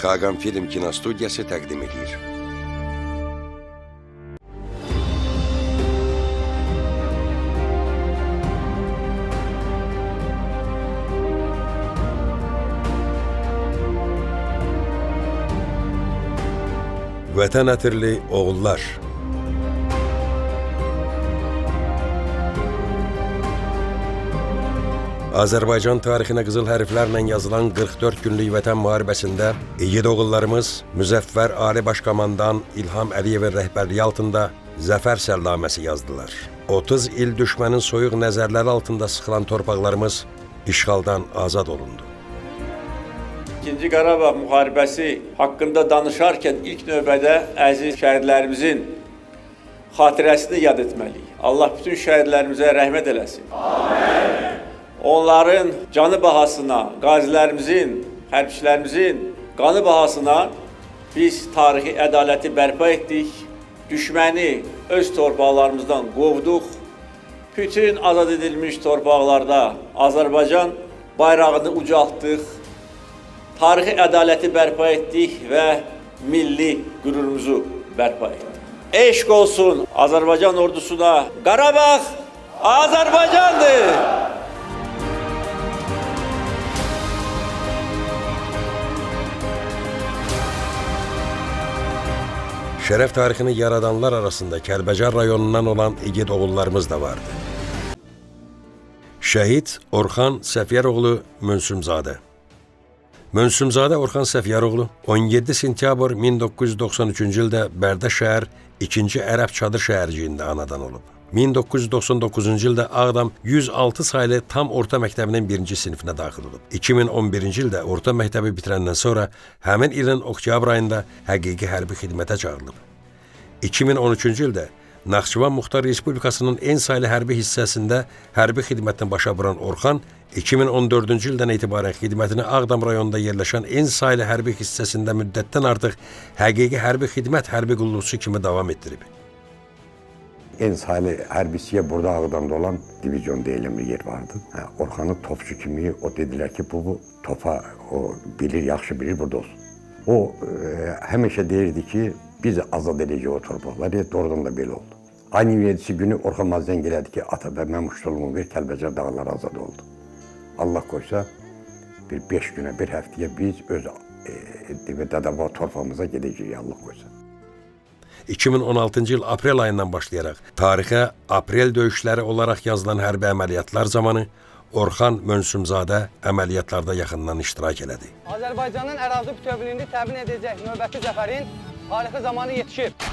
Xaqan Film Kinostudiyası təqdim edir. Vətən ətirli oğullar. Azərbaycan tarixinə qızıl hərflərlə yazılan 44 günlük Vətən müharibəsində igid oğullarımız Müzəffər Ali Baş Komandan İlham Əliyevin rəhbərliyi altında zəfər səlnaməsi yazdılar. 30 il düşmənin soyuq nəzərləri altında sıxılan torpaqlarımız işğaldan azad olundu. İkinci Qarabağ müharibəsi haqqında danışarkən ilk növbədə əziz şəhidlərimizin xatirəsini yad etməliyik. Allah bütün şəhidlərimizə rəhmət eləsin. Amin. Onların canı bahasına, qazilərimizin, hərbçilərimizin qanı bahasına biz tarixi ədaləti bərpa etdik. Düşməni öz torpaqlarımızdan qovduq. Bütün azad edilmiş torpaqlarda Azərbaycan bayrağını ucaltdıq. Tarixi ədaləti bərpa etdik və milli qürurumuzu bərpa etdik. Eşq olsun Azərbaycan ordusuna. Qarabağ Azərbaycandır! Şərəf tarixini yaradanlar arasında Kəlbəcər rayonundan olan igid oğullarımız da vardı. Şəhid Orxan Səfiyaroğlu Mönsümzadə. Mönsümzadə Orxan Səfiyaroğlu 17 sentyabr 1993-cü ildə Bərdə şəhər 2-ci Ərəb Çadır şəhərciyində anadan olub. 1999-cu ildə Ağdam 106 saylı tam orta məktəbinin 1-ci sinifinə daxil olub. 2011-ci ildə orta məktəbi bitirəndən sonra həmin ilin oktyabr ayında həqiqi hərbi xidmətə çağırılıb. 2013-cü ildə Naxçıvan Muxtar Respublikasının en saylı hərbi hissəsində hərbi xidmətini başa vuran Orxan, 2014-cü ildən etibarən xidmətini Ağdam rayonunda yerləşən en saylı hərbi hissəsində müddətdən artıq həqiqi hərbi xidmət hərbi qulluqçu kimi davam etdirib. En saylı hərbisiyə burada Ağdamda olan divizyon deyilən bir yer vardı. Hə, Orxanı topçu kimi o dedilər ki, bu topa o bilir, yaxşı bilir, burada olsun. O həmişə deyirdi ki, biz azad edəcəyik o torpaqları. Doğrudan da belə oldu. Ayın 27-si günü Orxan mənə zəng elədi ki, ata bə, mən muştulumu ver, Kəlbəcər dağları azad oldu. Allah qoysa bir 5 günə, bir həftəyə biz öz Dədəbaba torpağımıza gedəcəyik, Allah qoysa. 2016-cı il aprel ayından başlayaraq tarixə aprel döyüşləri olaraq yazılan hərbi əməliyyatlar zamanı Orxan Mönsümzadə əməliyyatlarda yaxından iştirak elədi. Azərbaycanın ərazi bütövlüyünü təmin edəcək növbəti zəfərin tarixi zamanı yetişib.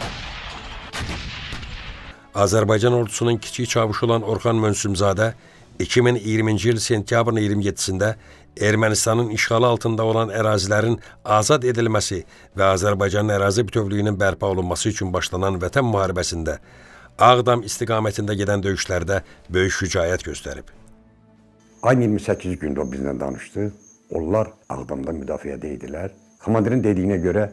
Azərbaycan ordusunun kiçik çavuşu olan Orxan Mönsümzadə 2020-ci il sentyabrın 27-sində Ermənistanın işğalı altında olan ərazilərin azad edilməsi və Azərbaycanın ərazi bütövlüyünün bərpa olunması üçün başlanan Vətən müharibəsində Ağdam istiqamətində gedən döyüşlərdə böyük şücaət göstərib. Ayın 28 gündə o bizlə danışdı. Onlar Ağdamda müdafiədə idilər. Komandirin dediyinə görə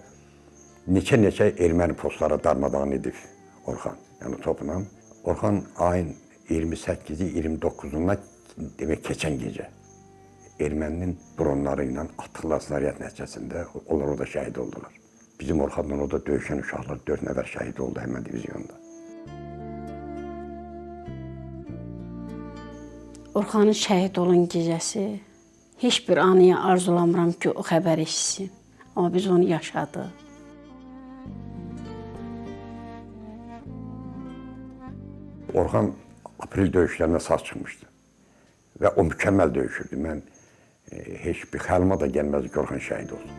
neçə-neçə erməni postları darmadağın edib Orxan, yəni topla. Orxan ayın 28-i, 29-una demək keçən gecə erməninin dronları ilə atdıqları snaryad nəticəsində onlar orada şəhid oldular. Bizim Orxandan orada döyüşən uşaqlar 4 nəfər şəhid oldu həmən divizyonda. Orxanın şəhid olan gecəsi heç bir anıya arzulamıram ki, o xəbər eşitsin. Amma biz onu yaşadıq. Orxan aprel döyüşlərinə sağ çıxmışdı. Və o mükəmməl döyüşürdü. Mən heç bir xəyalıma da gəlməzdi ki, Orxan şəhid olsun.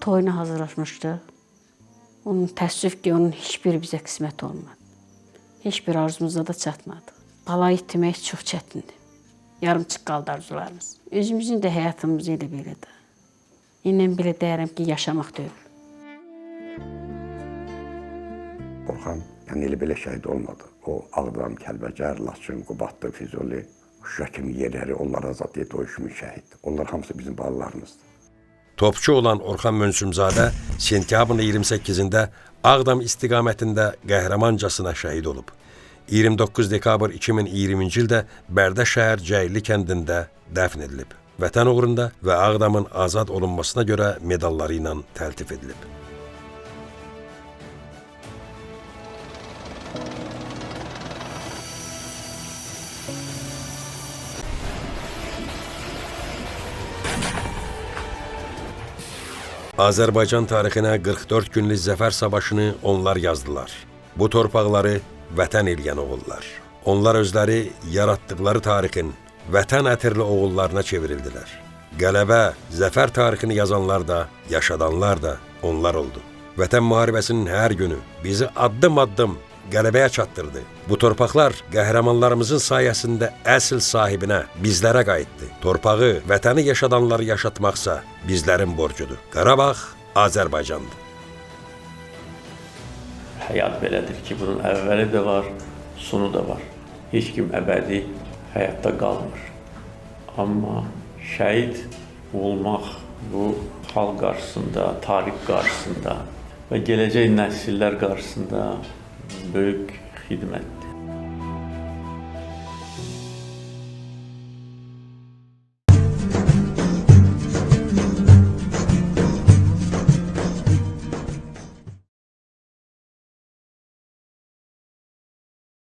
Toyuna hazırlaşmışdıq. Onun təəssüf ki, onun heç biri bizə qismət olmadı. Heç bir arzumuza da çatmadı. Bala itmək çox çətindir. Yarımçıq qaldı arzularımız. Özümüzün də həyatımız elə belədir. İndən belə deyərəm ki, yaşamaq deyil. Orxan yəni elə belə şəhid olmadı. O Ağdam, Kəlbəcər, Laçın, Qubadlı, Füzuli, Şuşa kimi yerləri onlar azad etdi, o 3000 şəhid. Onlar hamısı bizim balalarımızdır. Topçu olan Orxan Mönsümzadə sentyabrın 28-də Ağdam istiqamətində qəhrəmancasına şəhid olub. 29 dekabr 2020-ci ildə Bərdə şəhər Cəyirli kəndində dəfn edilib. Vətən uğrunda və Ağdamın azad olunmasına görə medalları ilə təltif edilib. Azərbaycan tarixinə 44 günlük zəfər savaşını onlar yazdılar. Bu torpaqları vətən eləyən oğullar. Onlar özləri yaratdıqları tarixin vətən ətirli oğullarına çevrildilər. Qələbə, zəfər tarixini yazanlar da, yaşadanlar da onlar oldu. Vətən müharibəsinin hər günü bizi addım-addım qələbəyə çatdırdı. Bu torpaqlar qəhrəmanlarımızın sayəsində əsl sahibinə, bizlərə qayıtdı. Torpağı, vətəni yaşadanları yaşatmaqsa bizlərin borcudur. Qarabağ Azərbaycandır. Həyat belədir ki, bunun əvvəli də var, sonu da var. Heç kim əbədi həyatda qalmır. Amma şəhid olmaq bu xalq qarşısında, tarix qarşısında və gələcək nəsillər qarşısında böyük xidmətdir.